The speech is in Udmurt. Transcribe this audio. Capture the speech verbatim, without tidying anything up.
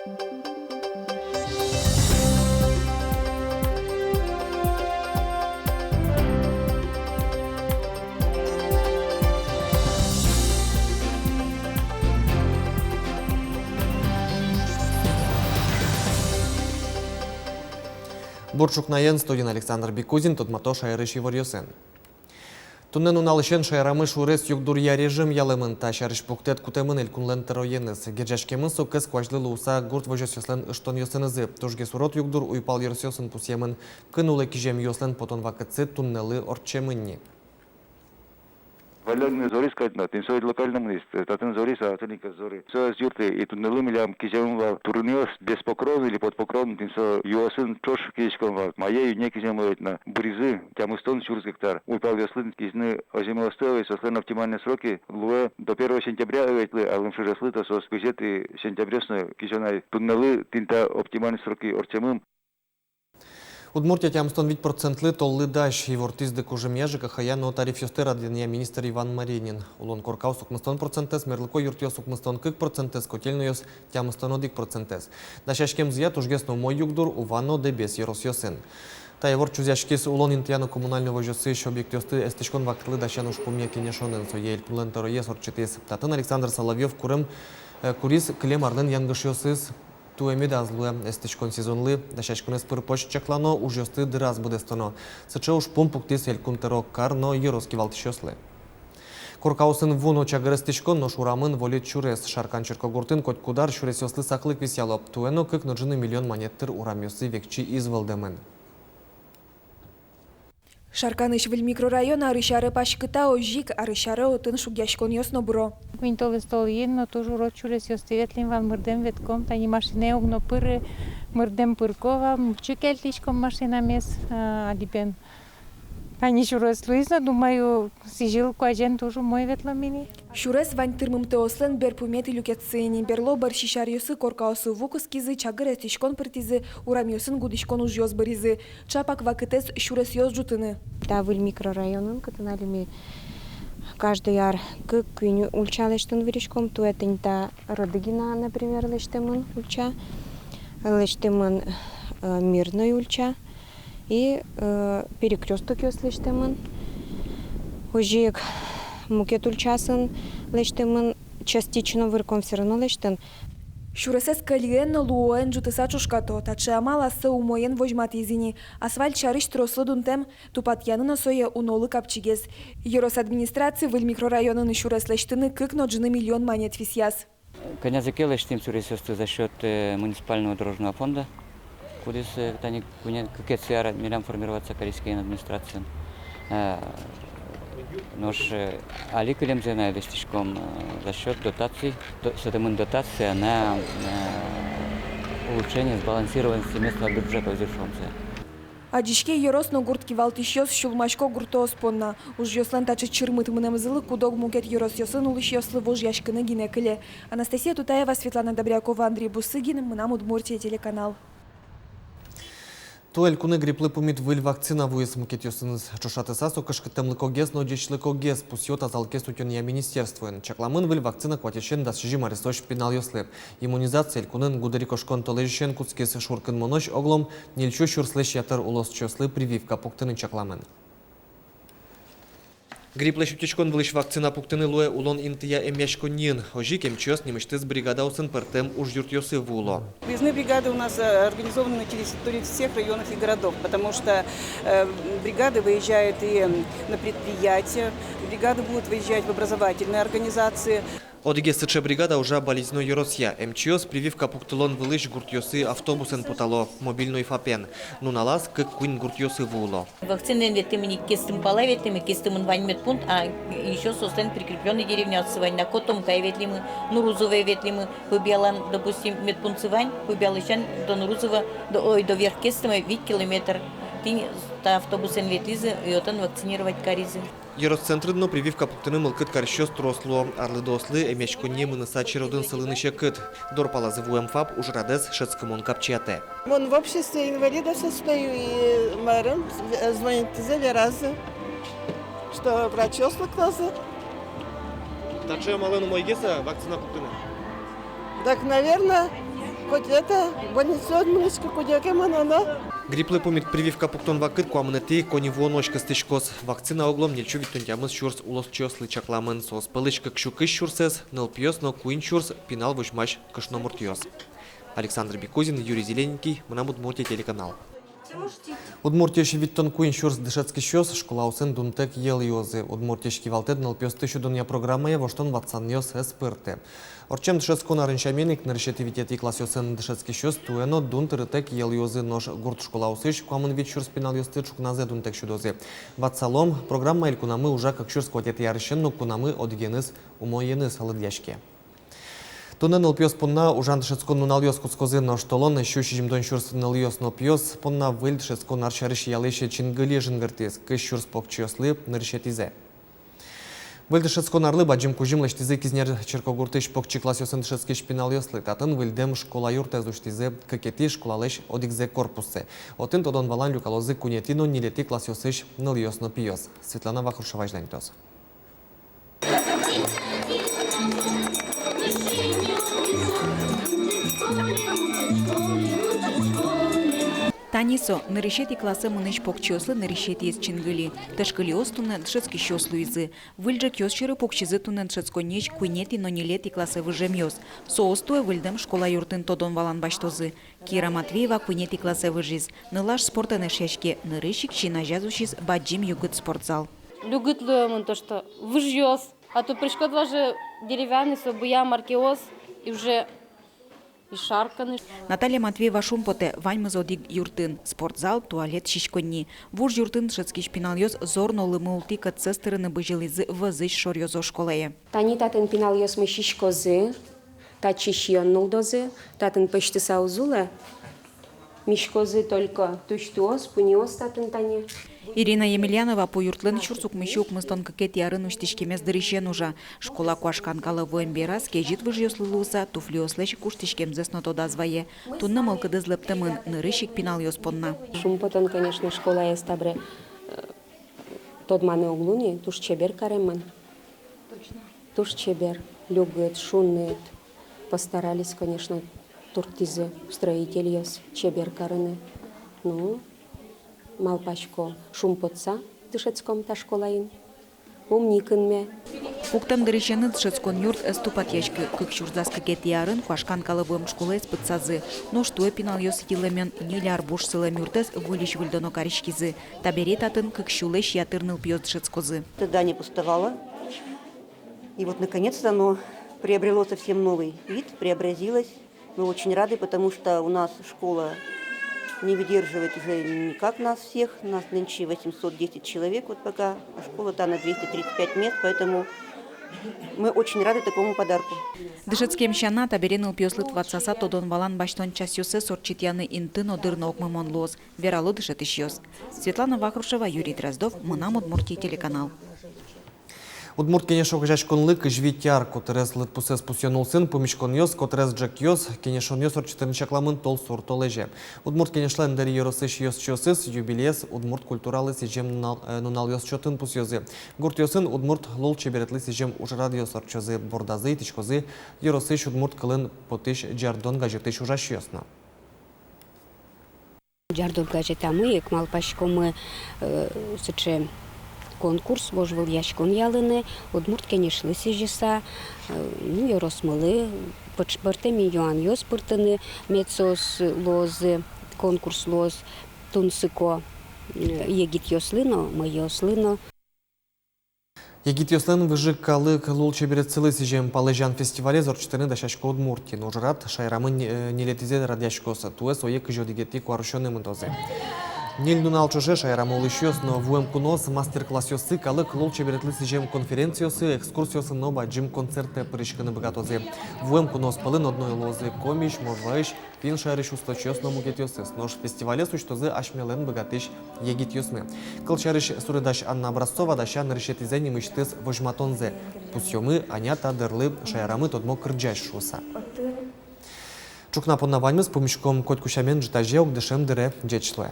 Бур ӵукнаен, студиын Александр Бекузин. Тодмато шаерысь иворъёсын. Туннэ нуналысен шаерамы сюрес югдуръя режим ялэмын. Та сярысь пуктэт кутэмын Элькунлэн тӧроеныз. Герӟаськемын со кӧс куазьлы луыса гурт возёсъёслэн ыштонъёсынызы. Тужгес урод югдур уйпал ёросъёсын пусъемын. Кын улэ киземъёслэн потон вакытсы туннэлы ортчемын ни. Валлён зориз кадь но, тӥни со локально мынӥз, татын зориз, а татын ик ӧз зоры. Со ӧз юртты, и туннэлы милям киземын вал турынъёс, без покрон или под покрон, тӥни со юосын ӵош кизиськом вал. Мае-июне киземын ведь на, быризы тямыстон сюрс гектар. Уйпалъёслы кизьыны озьы мед луоз, соослэн оптимальной сроки луэ до первого сентября ведь луэ, а лымшоръёслы то соос кызетӥ сентябрьёс но кизё на ай. Туннэлы тӥни та оптимальной сроки ортчемын. Удмуртия тямыстон вить процентлы толлы дась, ивортӥз ды кужымъя, ЖКХ-я но тарифъёсты радъянъя министр Иван Маринин. Улон коркаос укмыстон процентэз, мерлыко юртъёс укмыстон кык процентэз, котельнойёс тямыстон одӥг процентэз. Дасяськемзыя тужгес но умой югдур Ува но Дэбес ёросъёсын. Та ивор чузъяськиз улон интыян но коммунальной возёсысь объектъёсты эстӥськон вакытлы дасян ужпумъя кенешонын, сое Элькунлэн тӧроез ортчытӥз. Татын Александр Соловьёв курем, э, куриз кылем арлэн янгышъёсыз туэ медаз луэ. Эстӥськон сезонлы дасяськонэз пыр-поч чаклано, ужъёсты дыраз быдэстоно. Сыӵе ужпум пуктӥз Элькун тӧро кар но ёрос кивалтӥсьёслы. Коркаосын ву но чагыр эстӥськон, нош урамын вольыт сюрес. Шаркан черкогуртын котькуд ар сюресъёслы саклык висъяло. Туэ но кык но ӝыны миллион манет тыр урамъёсы векчи из вӧлдэмын. Шарканысь выль микрорайон арысь аре паськыта, озьы ик арысь аре отын шугъяськонъёс но быро. Куинь толэзь толйын но туж урод сюресъёсты ветлӥм вал, мырдэм ветлӥськом, тани машинае уг но пыры, мырдэм пырко вал, мурчы кельтӥськом машинамес, а, али бен. Тани сюрес луиз но, думаю, сӥзьыл куазен туж умой ветлом ини. Сюрес вань тырмымтэослэн берпуметӥ люкетсы ини. Берло бӧрсьы аръёсы коркаосы ву кыскизы, чагыр эстӥськон пыртӥзы, урамъёсын гудӥськон ужъёс быризы. Чапак вакытэз сюресъёс ӝутыны. Та выль микрорайонын, кытын али ми каждый ар кык-куинь ульча лэсьтыны выриськом, туэ тӥни та Родыгина, например, лэсьтэмын ульча, лэсьтэмын, э, Мирной ульча. И, э, перекрёстокъёс лэсьтэмын. Озьы ик мукет ульчаосын лэсьтэмын, частично вырком, всё равно лэсьтэмын. Сюресэз кӧльыен но луоен ӝутыса ӵошкато. Таӵе амал ассэ умоен возьматӥз ини. Асфальт сярысь трослы дунтэм, тупатъяны но сое унолы капчигес. Ёрос администраци выль микрорайонын сюрес лэсьтыны кык но ӝыны миллион манет висъяз. Кӧнязы ке лэсьтӥм сюресъёсты за счёт, э, муниципального дорожного фонда, кудӥз, э, тани куинетӥ, кыкетӥ ар милям формироваться кариське ини администрациын. Э, нош, э, али кылемзэ на лэсьтӥськом, э, за счёт дотаций, до-, сётэмын дотация на, э, улучшение сбалансированности местного бюджета, озьы шуом сое. Адӟиське ёрос но гурт кивалтӥсьёс, сюлмасько гуртоос понна. Ужъёслэн таӵе чырмыт мынэмзылы куд-ог мукет ёросъёсын улӥсьёслы вожъяськыны гинэ кыле. Анастасия Тутаева, Светлана Добрякова, Андрей Бусыгин, «Мынам Удмуртие» телеканал. Туэ элькуны грипплы пумит выль вакцина вуиз. Мукетъёсыныз ӵошатыса, со кышкыттэмлыкогес но ӟечлыкогес, пусъё тазалыкез утёнъя министерствоын. Чакламын выль вакцина куатьысен дас сизьым аресозь пиналъёслы. Иммунизация элькунын гудырикошкон толэзьысен кутскиз. Шуркынмонозь оглом ньыльсю сюрслэсь ятыр улосчиослы прививка пуктыны чакламын. Грипплэсь утиськон вылысь вакцина пуктыны луэ улон интыя эмъяськонниын. Озьы ик эмчиос нимысьтыз бригадаосын пӧртэм ужъюртъёсы вуыло. Выездные бригады у нас, э, организованы на территории всех районов и городов, потому что, э, бригады выезжают и, м, на предприятия, бригады будут выезжать в образовательные организации. Одӥгез сыӵе бригада ужа Балезино ёросъя. Эмчиос прививка пуктылон вылысь гуртъёсы автобусэн потало, мобильной ФАПен. Нуналаз кык-куинь гуртъёсы вуыло. Вакцинаен ветлӥмы ини, Кестым пала ветлӥмы, Кестымын вань медпункт, а ещё соослэн прикреплённый деревняоссы вань на, Котомкае ветлӥмы, Нурузовое ветлӥмы, Пыбиялан, допустим, медпунктсы вань, Пыбиялысен до Нурузова, до, ой, до Верх Кестыма вить километр. Тӥни та автобусэн ветлӥзы, и отын вакцинировать каризы. Ёрос центрын но прививка пуктыны мылкыд карисьёс трос луо. Арлыдоослы эмъяськонние мыныса черодын сылыны секыт. Дор палазы вуэм ФАП ужрадэз шӧдскымон капчиятэ. Мон в обществе инвалидов состою, и мэром звонитӥзы, веразы, что врачъёс лыктозы. Таӵе амалэн умойгес-а вакцина пуктыны? Так, наверно, Хоть это, больницаос мынӥсько, кудӥз ке мыноно. Грипплы пумит прививка пуктон вакыт куамынэтӥ коньывуонозь кыстӥськоз. Вакцина оглом ньыльсю витьтон тямыс сюрс улосчиослы чакламын. Соос пӧлысь кыксю кызь сюрсэз нылпиос но куинь сюрс пинал возьмась кышномуртъёс. Александр Бекузин, Юрий Зелененький, «Мынам Удмуртие» телеканал. Удмуртиысь витьтон куинь сюрс дышетскисьёс школаосын дунтэк йӧл юозы. Удмуртиысь кивалтэт нылпиосты сюдонъя программае воштон-ватсанъёс ӧз пыртэ. Ортчем дышетскон арын сямен ик, нырысетӥ-витетӥ классъёсын дышетскисьёс туэ но дун тырытэк йӧл юозы, нош гурт школаосысь куамын вить сюрс пиналъёсты ӵукназэ дунтэк сюдозы. Ватсалом, программа элькунамы ужа кык сюрс куатетӥ арысен но кунамы одӥгеныз умоеныз лыдъяське. Туннэ нылпиос понна ужан-дышетскон нуналъёс кутскозы, нош толон сю сизьымдон сюрс нылъёс но пиос понна выль дышетскон ар сярысь ялӥсь чингыли жингыртӥз кызь сюрс покчиослы нырысетӥзэ. Выль дышетскон арлы бадӟым кузьым лэсьтӥзы Кизнер черкогуртысь покчи классъёсын дышетскись пиналъёслы. Татын выльдэм школа юртэз усьтӥзы, кыкетӥ школалэсь одӥгзэ корпуссэ. Отын тодон-валан люкалозы куинетӥ но ньылетӥ классъёсысь нылъёс но пиос. Светлана Вахрушева азьланьтоз. Тани со, нырысетӥ классэ мынӥсь покчиослы нырысетӥез чингыли. Тышкылиос туннэ дышетскисьёс луизы. Выль ӝӧкъёс сьӧры пуксизы туннэ дышетсконниысь куинетӥ но ньылетӥ классэ выжемъёс. Соос туэ выльдэм школа юртын тодон-валан басьтозы. Кира Матвеева куинетӥ классэ выжиз. Нылаш спортэн эшъяське, нырысь ик син азяз усиз бадӟым югыт спортзал. Люгыт луэмын то, что выжъёс, а то пыриськод важе деревянный, со буя маркеос, и уже и шарканы. Наталья Матвеева шумпотэ, ваньмыз одӥг юртын: спортзал, туалет, сиськонни. Вуж юртын дышетскись пиналъёс зор но лымы ултӥ кӧтсэс тырыны бызьылӥзы вӧзысь шоръёзо школае. Тани татын пиналъёсмы сиськозы, татчы сиён нуллозы, татын пӧзьтыса уз улэ, миськозы только тусьтыос, пуньыос татын тани. Ирина Емельянова пу юртлэн сюрс укмыссю укмыстон кыкетӥ арын усьтӥськемез дырысен ужа. Школа куашкан калэ вуэм бераз, кезьыт выжъёслы луыса, туфлиослэсь куштӥськемзэс но тодаз вае. Туннэ мылкыдыз лэптэмын, нырысь ик пиналъёс понна. Шумпотон, конечно, школаез табере, э, тодманы уг луы ни, туж чебер каремын. Туж чебер, люгыт, шуныт. Постарались, конечно, турттӥзы строительёс чебер карыны. Ну, малпасько, шумпотса дышетском та школаын. Ум ни кынме. Пуктэм дырысеныз дышетскон юрт ӧз тупатъяськы. Кык сюрс дас кыкетӥ арын куашкан калэ вуэм школаез пытсазы. Нош туэ пиналъёс йылэмен ньыль ар буш сылэм юртэз выльысь выльдоно кариськизы. Табере татын кык сюлэсь ятыр нылпиос дышетскозы. Это здание пустовало. И вот, наконец-то, оно приобрело совсем новый вид, преобразилось. Мы очень рады, потому что у нас школа не выдерживает уже никак нас всех. Нас нынче восемьсот десять человек, вот пока, а школа-то на двести тридцать пять мест, поэтому мы очень рады такому подарку. Дышетскем сяна, табере нылпиослы ватсаса тодон-валан басьтон часъёссэс ортчытъяны инты но дыр но окмымон луоз, верало дышетӥсьёс. Светлана Вахрушева, Юрий Дроздов, «Мынам Удмуртие» телеканал. Удмурт Кенеш огазеяськонлы кызь вить ар. Котырес лыдпусэз пусъён улсын пумиськонъёс, котырес ӝӧкъёс, кенешонъёс ортчытыны чакламын толсур толэзе. Удмурт Кенешлэн Дэри ёросысь ёзчиосыз юбилеез удмурт культуралы сӥзем нунал, э, нуналъёс чотын пусъёзы. Гуртъёсын удмурт лулчеберетлы сӥзем ужрадъёс ортчозы, бордазы итӥськозы ёросысь удмурт кылын потӥсь «Ӟардон» газетысь ужасьёс но. «Ӟардон» газетамы ик малпаськомы, э, сыӵе конкурс, вожвылъяськон ялыны, Удмурт Кенешлы сӥзьыса, э, ну, ёросмылы пыӵ-, пӧртэм юанъёс пыртыны, мед соос луозы, конкурс луоз тунсыко, э, егитъёслы но, мӧйыослы но. Егитъёслэн выжы калык лулчеберетсылы сӥзем «Палэзян» фестивалез ортчытыны дасясько Удмуртиын. Ужрад шаерамы не-, э, ньылетӥзэ радъяськоз, туэ сое кызь одӥгетӥ куарусёнэ мытозы. Ньыль нунал ӵоже шаерамы улӥсьёс но вуэм куноос мастер-классъёсы, калык лулчеберетлы сӥзем конференциосы, экскурсиосы но бадӟым концертэ пыриськыны быгатозы. Вуэм куноос пӧлын одно луозы Комиысь, Можгаысь, Пиншарысь усточиос но мукетъёсыз. Нош фестивалез усьтозы асьмелэн быгатӥсь егитъёсмы. Кылсярысь, суредась Анна Образцова дася нырысетӥзэ нимысьтыз возьматонзэ. Пусъёмы, Аня та дырлы шаерамы тодмо кырӟась шуыса. Ӵукна понна ваньмыз, пумиськом котьку сямен ӝытазе ик дышем дыре. Ӟеч луэ.